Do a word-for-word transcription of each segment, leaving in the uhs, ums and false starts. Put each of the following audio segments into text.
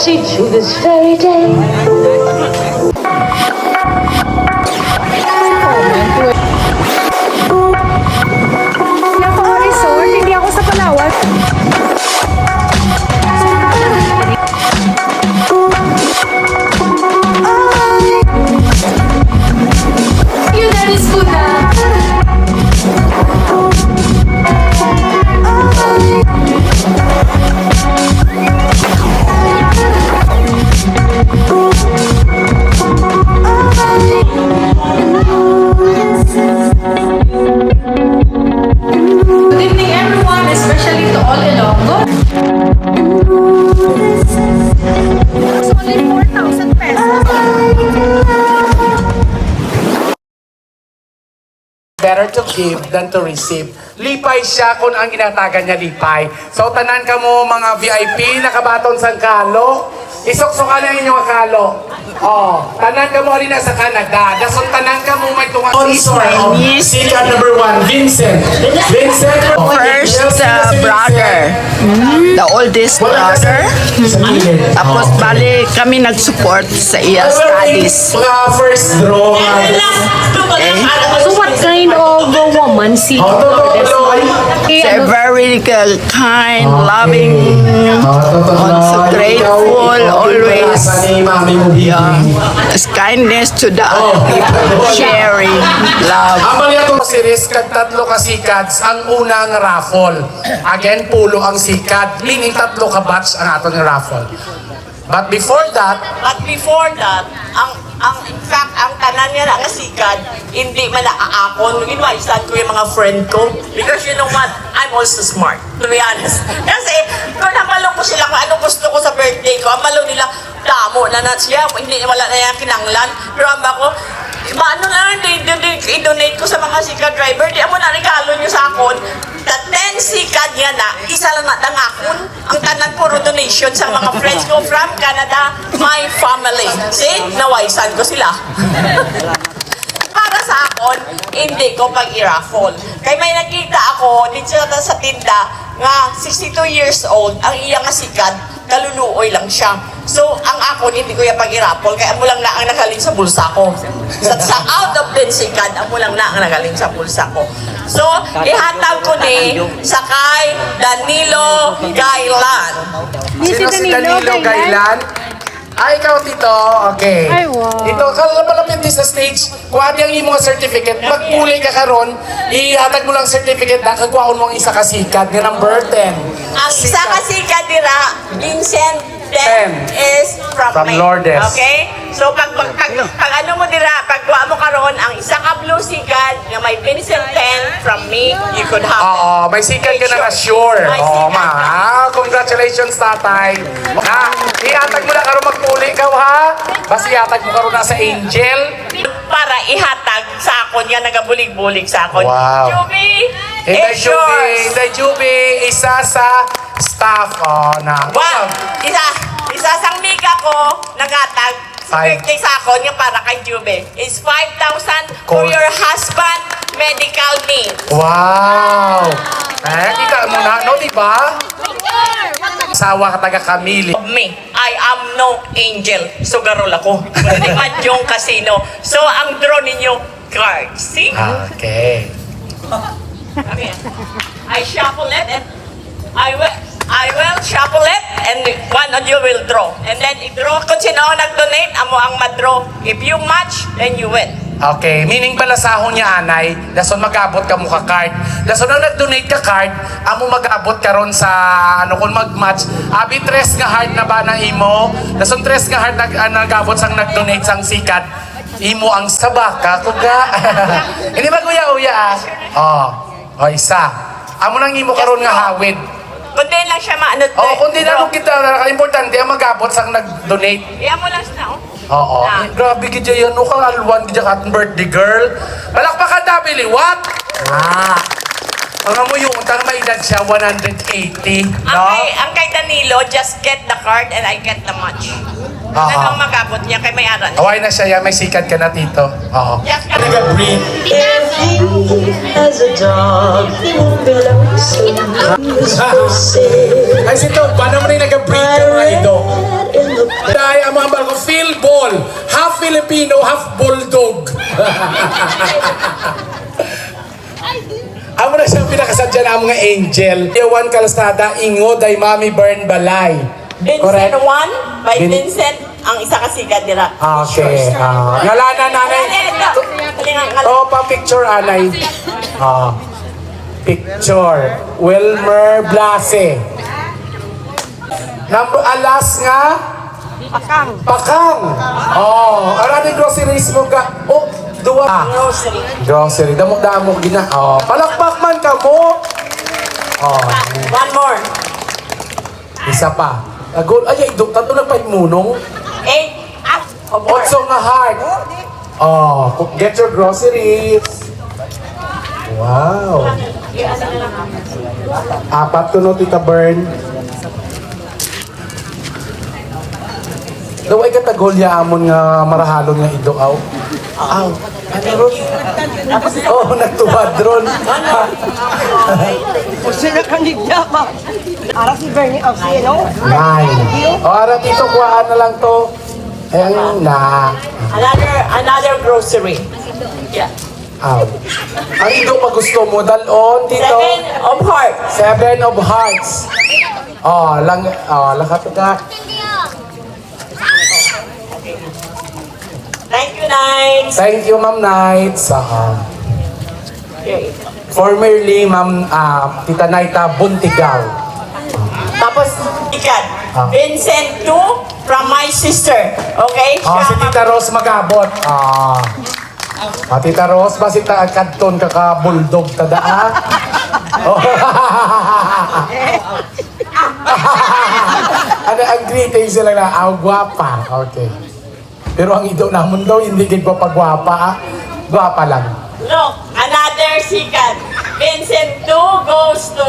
To this very day. Hindi ako resort, hindi ako sa Palawan. Yun na, Miss Kuna. Good evening, everyone, especially to all Ilonggo. It's only four thousand pesos. Better to give than to receive. Lipay siya kung ang ginatagan niya lipay. So, tanan kamo mga V I P, nakabaton sang kalo, isuksukan na inyo ang kalo. Oh, tanan kamo ari na sa Canada. Dason tanan kamo may tunga sponsor. Of Sikat number one, Vincent. Vincent. First, uh, brother. The oldest brother. Tapos, bali, kami nag-support sa iya studies. Mga first draw. So, what kind of a woman si Lourdes? She's a very, uh, kind, loving, also grateful, always, yeah, kindness to the other people, sharing, love. Ang mali ato series, kag tatlo ka sikads ang una nga raffle. Again, pulo ang sikad, meaning tatlo ka batch ang aton nga raffle. But before that, But before that, ang, ang, in fact, ang tanan niya na nga sikad, hindi man naaakon. Ginwaisan ko yung mga friend ko. Because you know what? I'm also smart, to be honest. Kasi, kung nabalo ko sila kung ano gusto ko sa birthday ko, ang balo nila, damo na na siya. Hindi, wala na yung kinanglan. Pero ang bako, maano na lang, di, di, di, i-donate ko sa mga sikad driver. Di, amo na regalo niyo sa akon. The ten sikad niya na, isa lang na dangakon. Ang tanan puro donation sa mga friends ko from Canada, my family. See? Nawaisan ko sila. Para sa akon, hindi ko pag-i-raffle. Kay may nakita ako dito sa, sa tinda nga sixty-two years old, ang iya nga sikad, kaluluoy lang siya. So, ang akon, hindi ko iya pag-i-raffle, kay amo lang na ang nagaling sa bulsa ko. Sa, sa out of ten sikad, amo lang na ang nagaling sa bulsa ko. So, ihatag ko ni sa kay Danilo Gailan. Sino si Danilo Gailan? Ah, ikaw, Tito. Okay. Ay, wow. Ito, ka-, malapit din sa stage. Kuha ang imo nga certificate. Magpuli ka karon. Ihatag mo lang certificate na kagwaon mo ang isa ka sikad nga number ten. Ang isa ka sikad dira, Vincent, ten is from me. From Lourdes. Okay? So, pag, pag, pag, pag ano mo dira, pagkuha mo karon ang isa ka blue sikad nga may Vincent ten from me, you could have it. Oo, may sikad ka na nga sure. May sikad ka. Oo, ma. Ah, congratulations, tatay. Ha? Ihatag mo na karon, magpuli ka, ha? Basta ihatag mo karon na sa Angel. Para ihatag sa akon nga nagabulig-bulig sa akon. Wow. Juby, Inday Juby, Inday Juby, isa sa staff. Oh, na. Wow. Isa, isa sang miga ko, naghatag sa birthday sa akon nga para kay Juby. Is five thousand for your husband medical needs. Wow! Eh, kita mo na, no, di ba? Asawa ka taga Camille. Me, I am no angel. Sugarol ako. Kundi madyong kasino. So, ang draw ninyo, card. See? Okay. Kami. I shuffle it and I will, I will shuffle it and one of you will draw. And then i-draw kung sino ang nag-donate, amo ang ma-draw. If you match, then you win. Okay, meaning balasahon niya, anay, dason mag-abot ka mo ka card. Dason ang nag-donate ka card, amo mag-abot karon sa, ano, kung mag-match. Abi, tres nga heart na ba na imo? Dason tres nga heart nag-, ah, nag-abot sang nag-donate sang sikat. Imo ang sabaka, kuga. Hindi mag-uya-uya, ah. Oh, oh, isa. Amo nang imo karon nga hawid. Kundi lang siya maano. Oh, kundi na lang kita, ang importante ang mag-abot sang nag-donate. Iya mo lang siya, oh. Oo. Na. Eh, grabe gid yan, no, kang alwan gid ka birthday girl. Palakpakan ta, Billy. What? Ah. Ang amo yung utang may edad siya, one hundred eighty, no? Ang kay, ang kay Danilo, just get the card and I get the match. Aha. Nang ang mag-abot niya kay may aran. Away na siya, yan, may sikad ka na, Tito. Oo. Yes, ka. Everything has a dog. Ay, sito, paano mo na yung nag-breed ka, mga ito? Pino, half bulldog. Amo na siyang pinakasadya na mga angel. Yawan Kalastada, Ingo, Day Mami Bern Balay. Vincent Correct. One, by Vin- Vincent, ang isa ka sikat dira. Ah, okay. Ah, ngalanan, nanay. Ngalanan, ito. Ngalanan. Oh, pa-picture, anay. Ah, picture. Wilmer Blase. Number, alas nga? Pakang. Pakang. Oh, ara ni groceries mo ka. Oh, duwa. Ah, grocery. Grocery. Damo-damo gina. Oh, palakpak man ka mo. Oh. One more. Isa pa. Agol, ay, ay, do, tatlo na pa yung munong. Eight. Ah, of course. Otso nga heart. Oh, get your groceries. Wow. Apat to, no, Tita Bern? Daw ay katagol ya amon nga marahalon nga ido, aw. Aw. Ano ron? Oh, nagtuwad ron. O sila kanigya ba? Ara si Bernie, o si ano? Nine. O, ara, Tito, kuhaan na lang to. Ay, ang na. Another, another grocery. Yeah. Aw. Ang ido pa gusto mo, dalon, Tito. Seven of hearts. Seven of hearts. Oh, lang, oh, lang ka. Thank you, Knights. Thank you, Ma'am Knights. Ah, Okay. Formerly, Ma'am, ah, Tita Naita Buntigaw. Tapos, ikat, Ah. Vincent two from my sister. Okay? Oh, si Siya Tita Rose mag-abot. Ah. Ah, Tita Rose, ba si ta kadton ka ka bulldog ta daa? Oh. Ano ang greeting sila na? Ah, guwapa. Okay. Pero ang ido namon daw, hindi gid gwapa-gwapa, ah. Gwapa lang. Look, another sikat. Vincent two goes to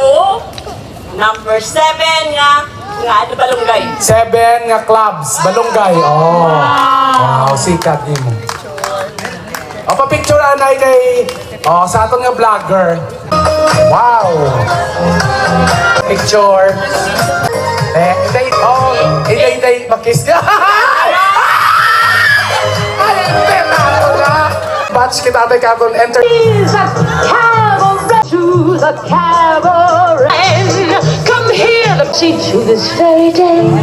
number seven nga, nga ano, Balunggay. Seven nga clubs, Balunggay. Oh. Wow. Wow, sikat nimo. O, pa-picture anay kay, oh, sa aton nga vlogger. Wow! Picture. Eh, hindi, oh, hindi, hindi, makis niya. Ay, hindi na ako na. Batch kita, tay, katon, enter. Is a cabaret to the cabaret. Come here, let me teach you this fairy tale.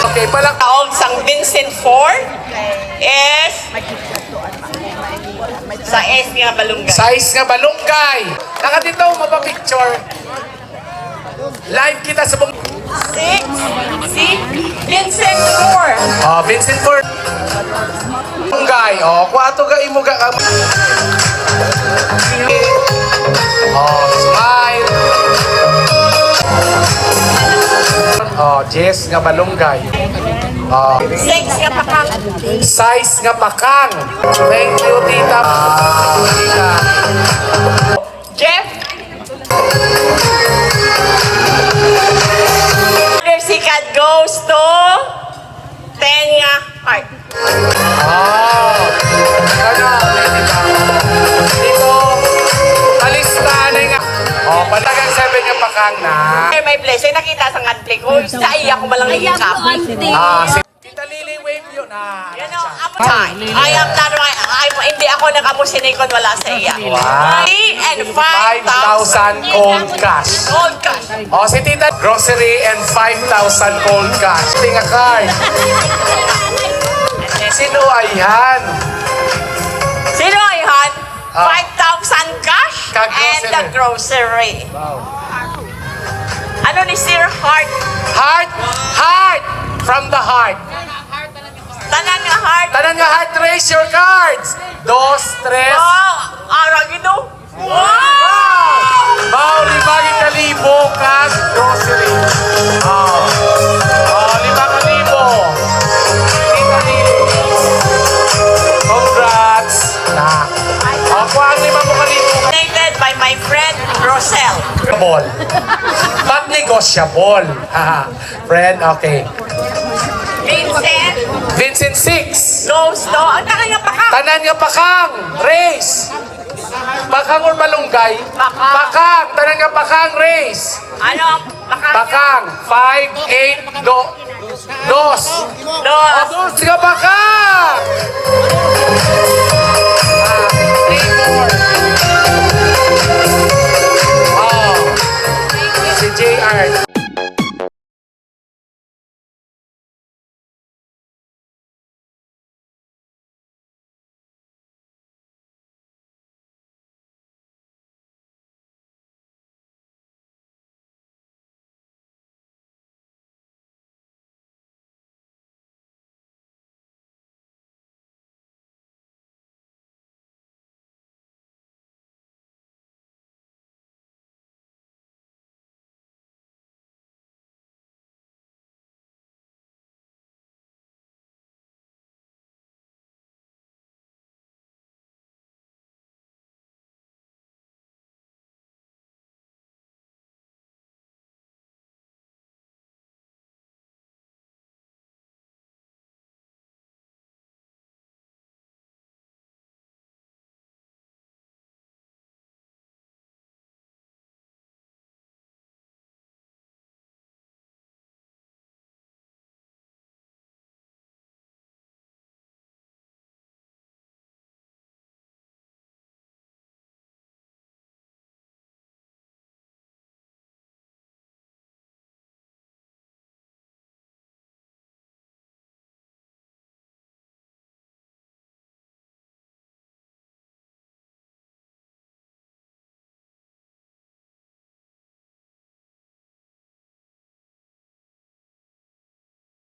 Okay, palak- Taog sang Vincent four is sa S nga Balunggay. Size nga Balunggay. Nakadito, mapapicture. Live kita sa bung- Six. Si Vincent four. Ah, Vincent four. Balunggay. Oh, kuwato ka imo ga. Oh, smile. Oh, Jess nga Balunggay. Oh. Six nga Pakang. Size nga Pakang. Thank you, tita. Ah, tita. Jeff. Another sikat goes to ten nga heart. Ah, kana, dito, kalista na nga. Oh, patagan seven nga Pakang na. May blessing, nakita sa ngadli ko. Sa iya ko malang Ay, ako, nangikap. Auntie. Ah, si Tita Lily, wave yun, ah. You know, amo time. I am not right. I, hindi ako nag-amo sini kon wala sa iya. Wow. Three and five thousand. Five thousand cold cash. Cold cash. Oh, si Tita, grocery and five thousand cold cash. Tinga card. Sino ay yan? Sino ay han? Ah. Five thousand cash Kag and the grocery. Wow. Ano ni Sir Heart? Heart! Heart! From the heart. Tanan nga heart. Tanan nga heart, raise your cards. Dos, tres. Wow! Arang ito. Wow! Wow! Lima ka libo ka grocery. Oh. Oh, lima ka libo. Lima ka libo. Congrats. Na. Oh, kuha ang lima mo ka libo. Donated by my friend Rosel. Ball. But negotiable. Friend, okay. Vincent. Vincent six. Goes to. Ang tagal nga Pakang. Tanan nga Pakang. Race. Pakang or malunggay? Pakang. Pakang. Tanan nga pakang, raise. Ano ang pakang? Pakang. Five, eight, do, dos. Dos. O, dos nga pakang! Ah, three, four. Oh. Si J R.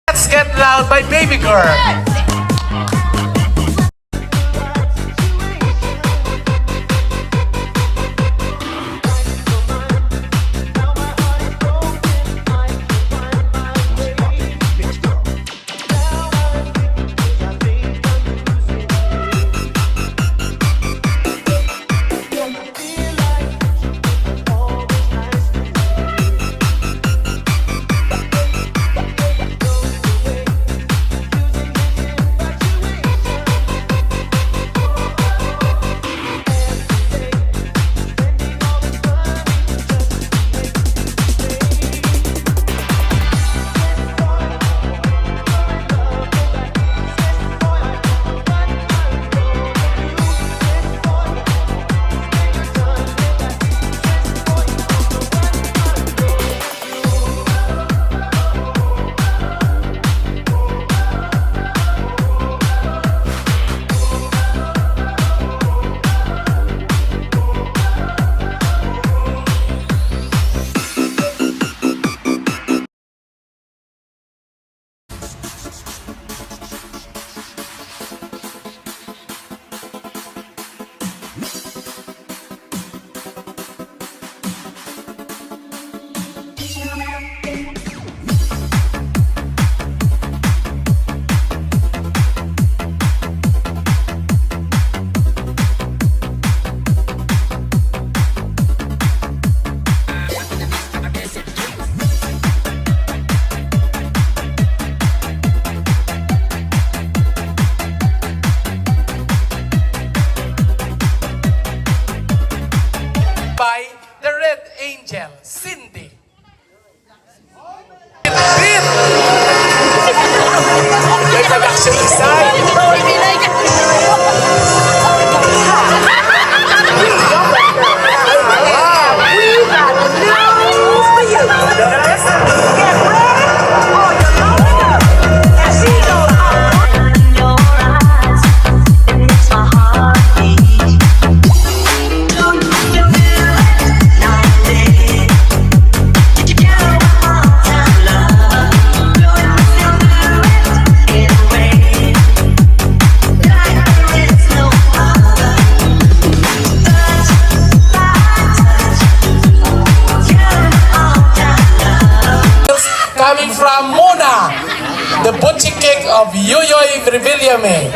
Let's Get Loud by Baby Girl. By the Red Angel, Cindy. Beat! May production design. Coming from Mona, the butchie cake of Yoyoy Revillame.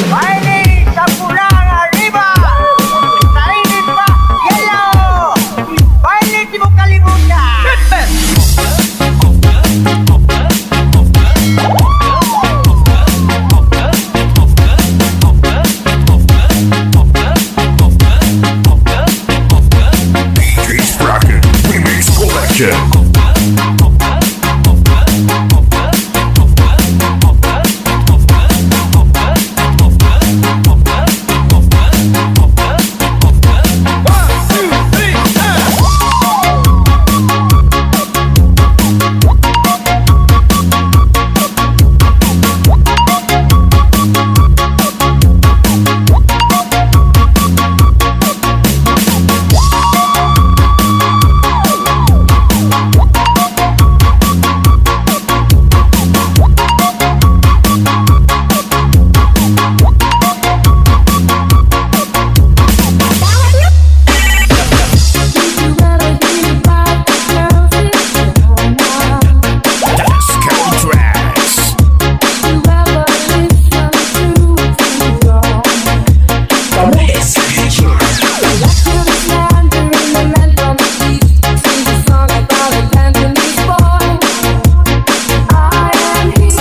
Mahilig sa pula nga riba, sa init pa, yellow. Mahilig mo kalimutan.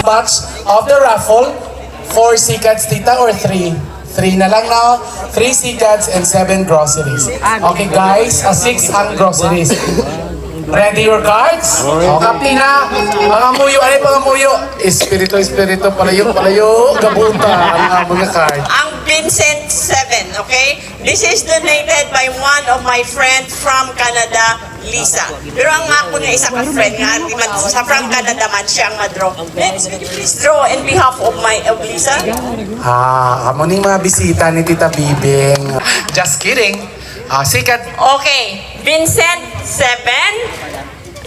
Box of the raffle, four Sikads, tita, or three? Three na lang, no? Three Sikads and seven groceries. Okay, guys, ah, six ang groceries. Ready your cards? O, kapti na. Pangamuyo, ano yung pangamuyo? Espiritu, espiritu, palayo, palayo, gabuta ang mga card. Ang Vincent seven, okay? This is donated by one of my friend from Canada, Lisa. Pero ang ako nga isa ka friend nga, di man, sa from Canada man siya ang madro. Vince, could you please draw in behalf of my, of Lisa? Ah, amo ning mga bisita ni Tita Bibing. Just kidding. Ah, sikat. Okay, Vincent, seven.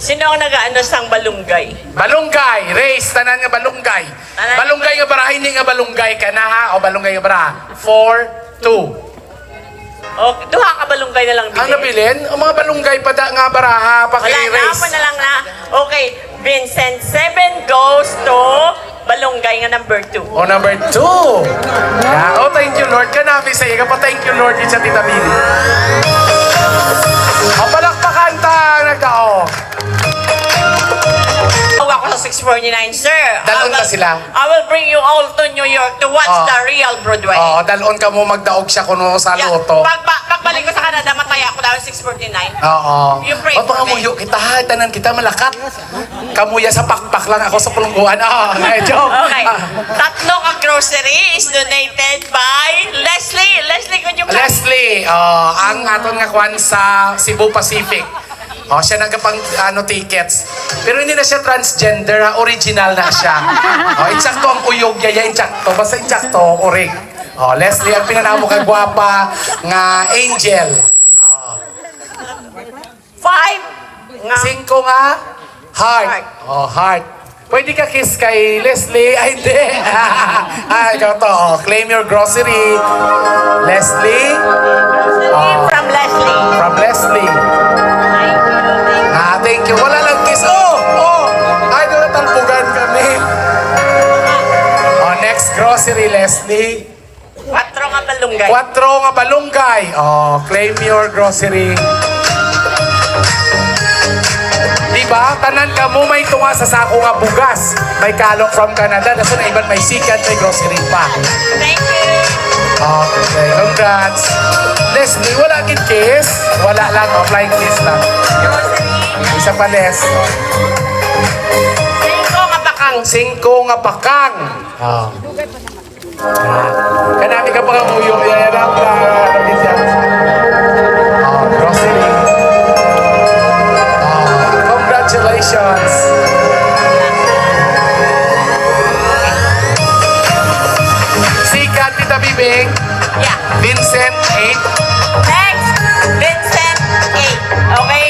Sino ang nagaano sang balunggay? Balunggay, race, tanan nga balunggay. Tanan. Balunggay nga baraha, hindi nga balunggay ka na, ha? O balunggay nga baraha. Four, two. O, duha ka balunggay na lang. Ang bilhin. Nabilin? Ang mga balunggay pa da nga baraha, paki-race. Wala na, ako na lang na. Okay, Vincent, seven goes to balunggay nga number two. O, number two. Yeah. O, thank you, Lord. Kanami sa iya, pa-thank you, Lord, sa Tita Bibing. O, palakpakan ta, nagdaog. Tawag ako sa six forty-nine, sir. Dalon ta sila. I will bring you all to New York to watch the real Broadway. Oo, dalon ka mo, magdaog siya kuno sa loto. Pag, pag, pagbalik ko sa Canada, mataya ako daw six forty-nine. Oo. You pray for me. Pag pangamuyo kita, ha, tanan kita malakat. Kamuya sa pakpak lang ako sa pulungguan. Ah, okay, joke. Okay. Tatlo ka grocery is donated by Leslie. Leslie, could you come? Leslie, oh, ang aton nga kwan sa Cebu Pacific. Oh, siya nagapang, ano, tickets. Pero hindi na siya transgender, ha? Original na siya. Oh, insakto ang uyog, yaya, insakto. Basta insakto, orig. Oh, Leslie, ang pinanamo ka gwapa nga angel. Oh. Five nga. Singko nga heart. Heart. Oh, heart. Pwede ka kiss kay Leslie? Ay, hindi. Ah, ikaw to. Oh, claim your grocery. Leslie? Oh. From Leslie. From Leslie. Ah, thank you. Wala lang kiss. Oh, oh. Ay, doon natalpugan kami. Oh, next grocery, Leslie. Kwatro nga balunggay. Kwatro nga balunggay. Oh, claim your grocery. Diba? Tanan kamo may tunga sa sako nga bugas. May kalok from Canada. Dason na iban may sikat, may grocery pa. Thank you. Okay, congrats. Leslie, wala gid kiss. Wala lang, oh, flying kiss lang. Grocery. Isa pa, Les. Singko nga pakang. Singko nga pakang. Oh. Ah, kanami ka pa nga muyo, yan, yan, ah, ah, ah, ah, grocery. Ah, congratulations. Sikat, Tita Bibing. Yeah. Vincent, eight. Next, Vincent, eight. Okay?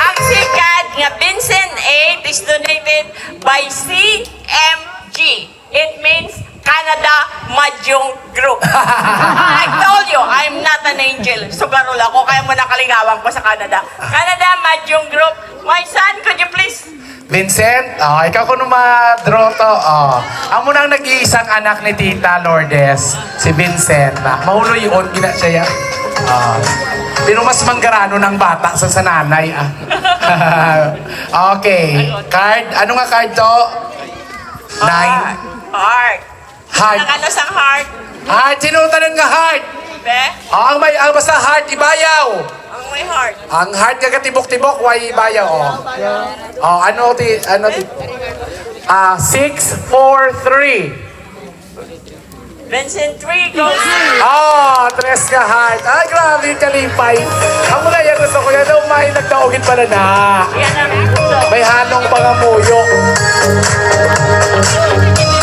Ang sikat nga Vincent, eight is donated by C M G. It means Canada Madyong Group. I told you, I'm not an angel. Sugarol ako, kaya mo nakalingawan ko sa Canada. Canada Madyong Group. My son, could you please? Vincent, oh, ikaw kuno ma-draw to. Oh. Amo nang nag-iisang anak ni Tita Lourdes, si Vincent. Na, mahuloy yun, gina siya. Oh. Pero mas manggarano ng bata sa sananay, ah. Okay. Card. Ano nga card to? Nine. Heart. Heart. Ang ano sang heart? Heart. Sino tanan nga heart? Be? Ah, ang may, ang basta heart, ibayaw. Ang May heart. Ang heart nga katibok-tibok, way bayaw, oh. Oh, ano ti, ano ti? Ah, six four three. Vincent three goes. Ah, tres ka heart. Ay, grabe, kalipay. Amo na yan, gusto ko yan. Daw may nagdaogin pala na. Yan ang gusto. May halong pangamuyo.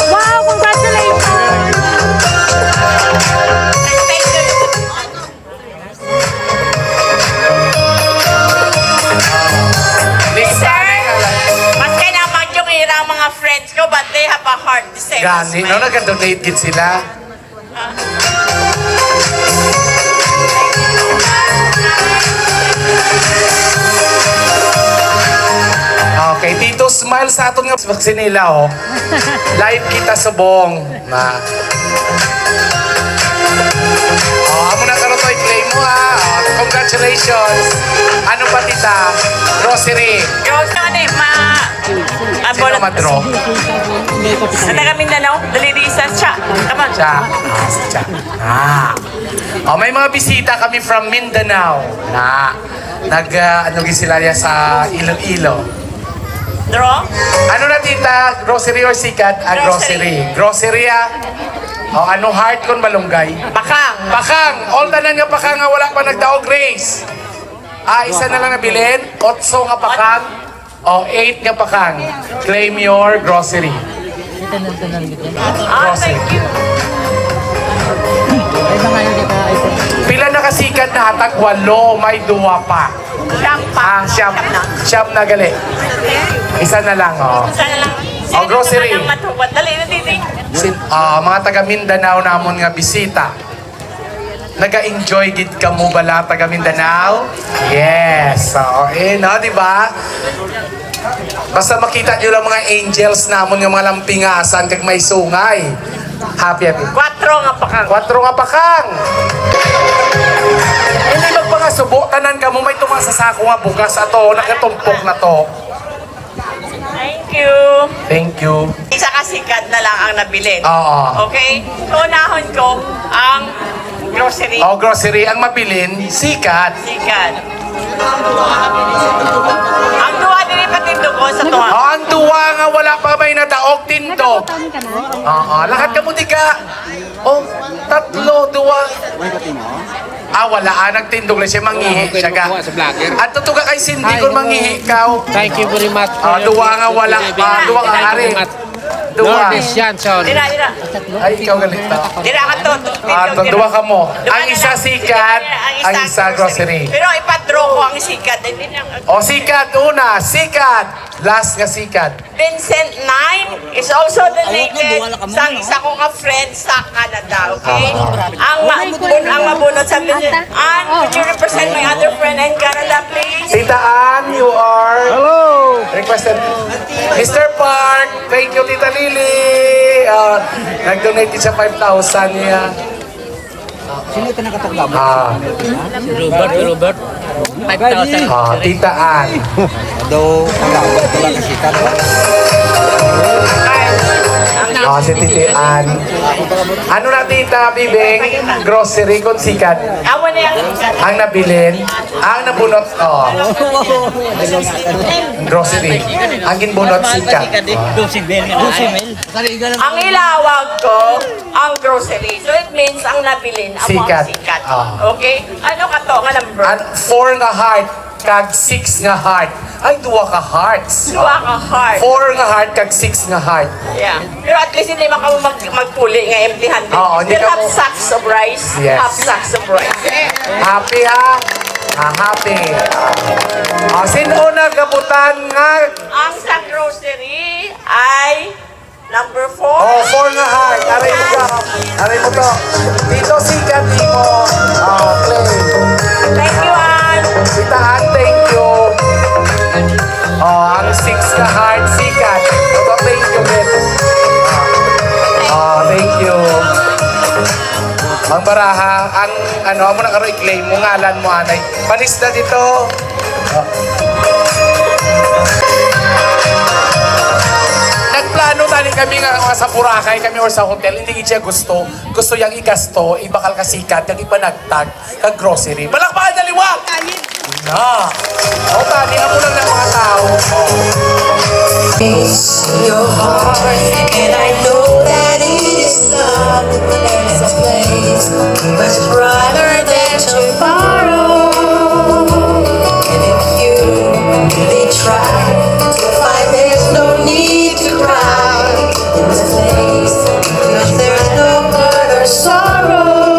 Wow, congratulations! Miss Sally, ala. Maski na mag yung ira ang mga friends ko, but they have a heart the same as Gani, mine. No? Nag-donate gid sila. Okay, Tito, smile sa aton nga sinila, oh. Live kita subong. Na. Oh, amo na karon to, i-claim mo, ha. Oh, congratulations. Ano pa, tita? Grocery. Grocery, ma... Sino madro? Sa taga Mindanao, dali di isa siya. Come on. Siya. Ah, si siya. Ah. Oh, may mga bisita kami from Mindanao. Na. Nag, ah, ano gid sila ya sa Iloilo. Draw? Ano na, tita? Grocery or sikat? Ah, grocery. Grocery, ah. Oh, ano heart kon malunggay? Bakang. Pakang! All tanan nga pakang nga wala pa nagdaog, raise. Ah, isa na lang nabilin. Otso nga pakang. O, eight nga pakang. Claim your grocery. Ah, thank you. Pila na ka sikat na hatag? Walo, may duwa pa. Siyam pa. Ah, siyam. Siyam na gali. Isa na lang, oh. Sana lang. Oh, grocery. Sana lang matuwad. Dali na, titi. Sin, ah, mga taga Mindanao namon nga bisita. Naga-enjoy gid kamo bala, taga Mindanao? Yes. Oo, eh, no, di ba? Basta makita nyo lang mga angels namon nga mga lampingasan kag may sungay. Happy, happy. Kwatro nga pakang. Kwatro nga pakang. Hindi magpangasubo, tanan kamo may tunga sa sako nga bugas ato, nakatumpok na to. Thank you. Thank you. Isa ka sikat na lang ang nabilin. Oo. Okay? So, unahon ko ang grocery. O, grocery, ang mabilin, sikat. Sikat. Ang duha dili pa tindog ko sa tuwa. O, ang duwa nga wala pa may nadaog, tindog. Oo, lahat kamo di ka. O, tatlo, duwa. Ah, wala. Ah, nagtindog lang siya, mangihi siya ka. At tutuga kay Cindy kung mangihi ka. Thank you very much. Ah, duwa nga wala. Ah, duwa nga ari. Duwa. Lourdes Johnson. Dira, dira. Ay, ikaw galit na. Dira ka to. to- Ah, tindog, duwa dira. ka mo. Duwa Ang na isa lang. sikat, Ang ang isa grocery. Pero ipadraw ko ang sikat. Hindi na. O, sikat, una, sikat. Last nga sikat. Vincent nine is also donated sa isa ko nga friend sa Canada, okay? Ang ma- ang mabunot sa Vincent. Ann, could you represent my other friend in Canada, please? Tita Ann, you are Hello! requested. Mister Park, thank you, Tita Lily. Ah, nag-donate din siya five thousand niya. Sino ito nakatukla mo? Ah, Robert, Robert. Five thousand. ah, Tita Ann. Daw, wala, wala kasi ka, no? Ah, si Tita Ann. Ano na, Tita Bibing? Grocery kung sikat. Awa na yung Ang nabilin, ang nabunot, oh. Grocery. Ang ginbunot, sikat. Ang ilawag ko, ang grocery. So it means ang nabilin, ang Sikat. mga sikat. Ah. Okay? Ano ka to nga number? An four nga heart, kag six nga heart. Ay, duwa ka hearts. Duwa ka heart. Four nga heart, kag six nga heart. Yeah. Pero at least hindi man ka mag magpuli nga empty handed. Oo, hindi Still ka have mo- sacks of rice. Yes. Half sacks of rice. Happy, ha? Ah, happy. Ah, sin-o na gabutan nga Ang sa grocery ay number four. Oh, four nga heart. Aray mo ka. Aray mo to. Dito si Katimo. Ah, play. Thank you, Ann. Tita Ann, thank you. Oh, ang six nga heart, sikat. Ito, thank you, Ben. Ah, thank you. Ang baraha, ang ano, amo na karon i-claim mo, ngalan mo, anay. Panis na dito. Oh. Nagplano tani Kami nga, nga sa Boracay, kami or sa hotel, hindi gid siya gusto. Gusto yang igasto, ibakal ka sikat, kag ipanagtag, kag grocery. Palakpakan na liwat! Na! O, tani, amo lang ng mga tao. Oh. It's your heart, and I know that it is love. And it's a place much brighter than tomorrow. And if you really try to find, there's no need to cry. In this place, because there's no further sorrow.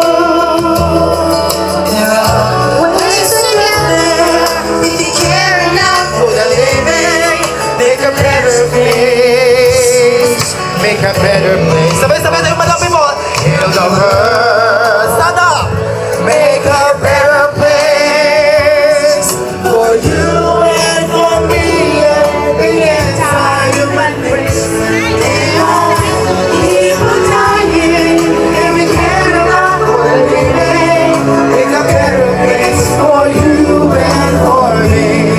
There are ways to get there if you care enough for the living. Make a better place. Make a better place. Sabay-sabay tayo, madami mo. Heal the world. Stand up. Make a better place for you and for me and the entire human race. There are people dying, and we cannot for a living. Make a better place for you and for me.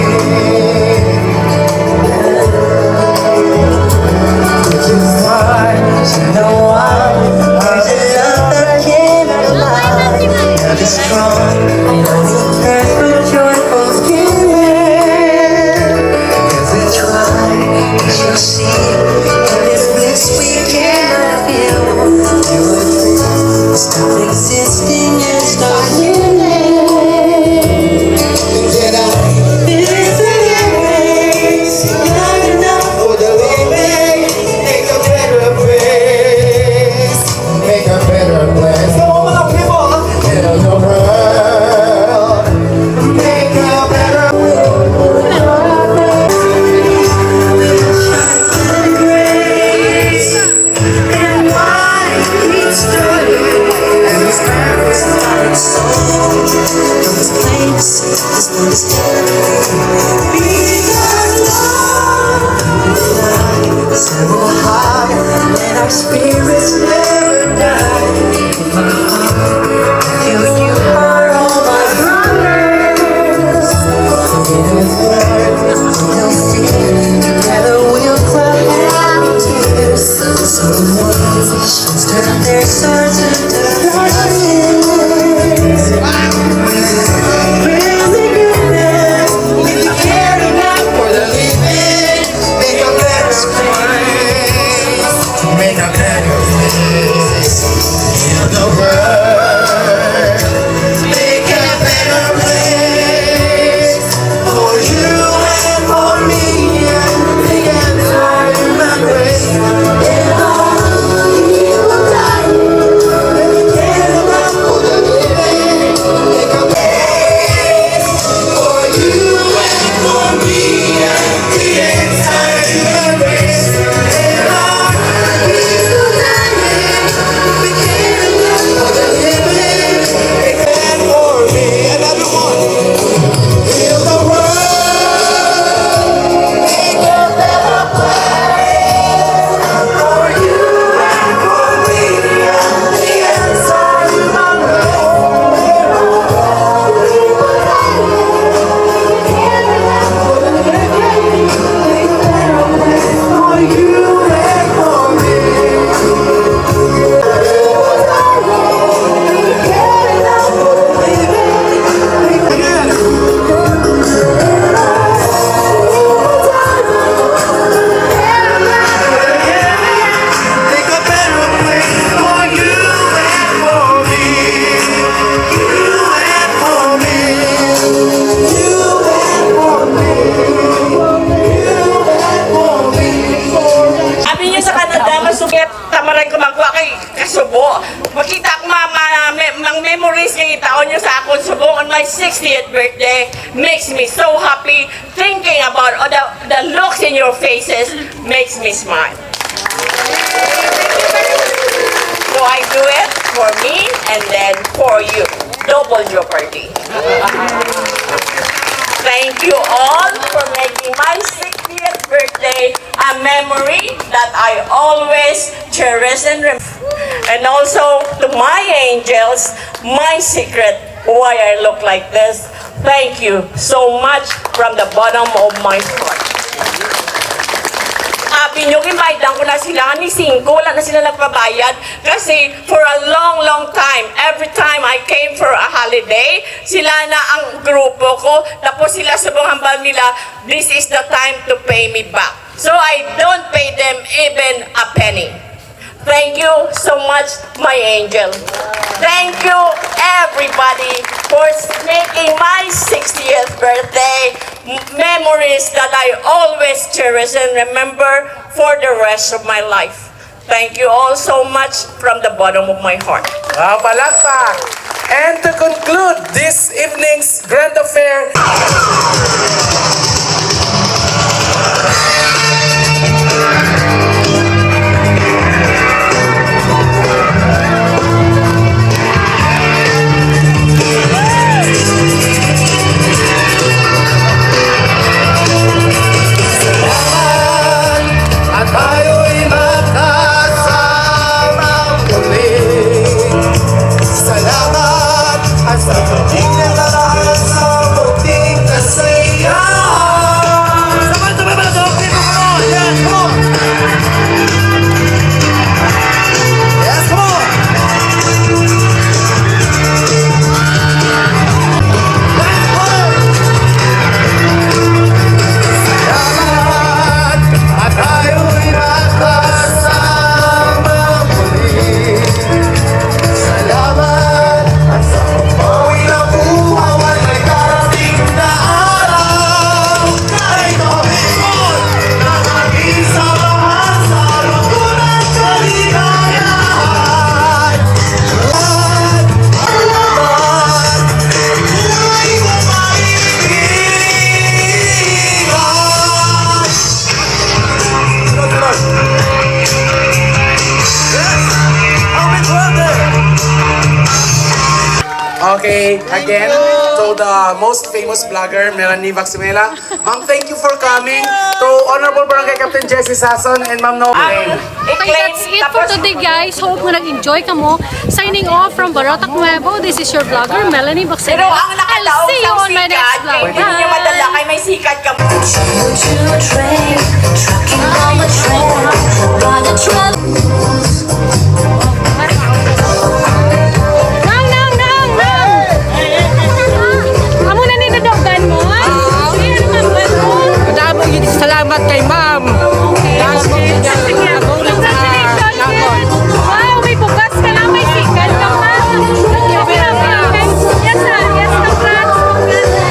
Which is why you know I love that came alive. Now be strong and only pray for joyful giving. Every trial we shall see, and this bliss we cannot feel. You will stop existing and start living. Get out. This is the race, not enough for the living. Make a better place. Make a better place. Come on, my people. Tell the world. Make a better world. Grace and why we stood and this purpose of our soul. This place, this place. Because love is life. So high, let our spirits never die. Till you are all my brothers. Together we'll cry happy tears. So the world turn their swords into darkness. We'll be good. If you care enough for the living, make a better place. Make a better place. Heal the world. Make a better place for you and for me and the entire human race. And all who will die, we can love for the living. Make a place for you and for me and the entire human race. Make a better place for you and for me. You and for me. You and for me. You and for me. Abi niyo sa Canada, masugit, tamaray ko magkuha kay kasubo. Makita ko ma-, ma-, me-, mga memories nga itaon niyo sa akon subong on my sixtieth birthday makes me so happy. Thinking about all the, the looks in your faces makes me smile. So I do it for me and then for you. Double jeopardy. Thank you all for making my sixtieth birthday a memory that I always cherish and remember. And also to my angels, my secret, why I look like this. Thank you so much from the bottom of my heart. A Ninyo, ginbaydan ko na sila nga ni singko, wala na sila nagpabayad. Kasi for a long, long time, every time I came for a holiday, sila na ang grupo ko. Tapos sila subong hambal nila, "This is the time to pay me back." So I don't pay them even a penny. Thank you so much, my angel. Thank you, everybody, for s- making my sixtieth birthday m- memories that I always cherish and remember for the rest of my life. Thank you all so much from the bottom of my heart. Ah, palakpak! And to conclude this evening's grand affair, at tayo'y magkasama muli. Salamat at sa pagdinala sa puting kasiyahan. Sabay-sabay ba natin? Come on! Yes, come on! Yes, come on! Yes, come on! Salamat at tayo'y magkasama muli. Salamat at sa pagbawi na buhawan may darating na araw. Ay, Panginoon, na maging samahan sa lungkot at kaligayahan. Salamat, salamat, buhay mo, kaibigan. Sunod, sunod. Yes! Happy birthday! Okay, again, to the most famous vlogger, Melanie Vaximela. Ma'am, thank you for coming. To Honorable Barangay Captain Jesse Sason and Ma'am Noble. Okay, that's it for today, guys. Hope nga nag-enjoy kamo. Signing off from Barotac Nuevo, this is your vlogger, Melanie Baxeria. I'll see you on my next vlog. Bye! Hindi niyo madala kay may sikat ka. Choo-choo train, trucking on the train, by the train. Nang, nang, nang, nang! Amo na ni nadogan mo, ha? Sige, ano, ma'am? Ano? Madamo gid salamat kay ma'am. Dahil sa nabulig sa nakon. Wow, may bugas ka na, may sikat ka pa. Yes, ah, yes, congrats, congrats.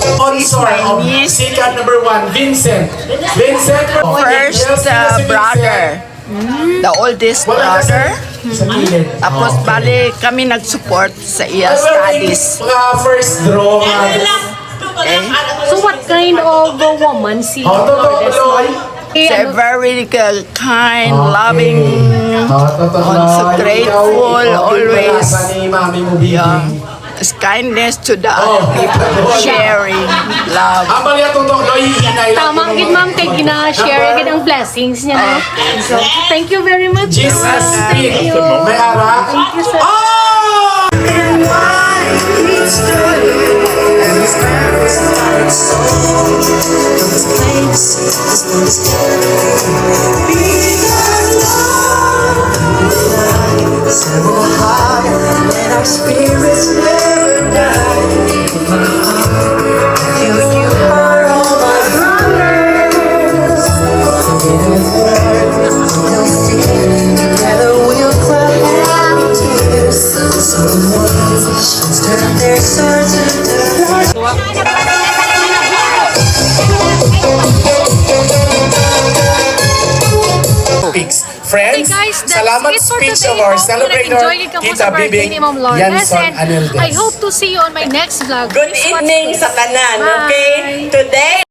Sponsor of Sikat number one, Vincent. Vincent, First uh, brother, the oldest brother. Tapos bali kami nag-support sa iya studies. Mga first draw nga. So what kind of a woman si Lourdes, Loy? She's a very uh, kind, loving, also grateful, always yeah, kindness to the other people, sharing, love. Ang bali atong to, Loy, hinay lang. Tama gid, ma'am, kay gina-share gid ang blessings niya, no? So, thank you very much. Jesus, Thank you. May ara. Thank you, sir. Oh! Let our spirits speech of our celebrator, Tita Bibing Yanson Aneldes. I hope to see you on my next vlog. Good evening sa tanan, okay? Today,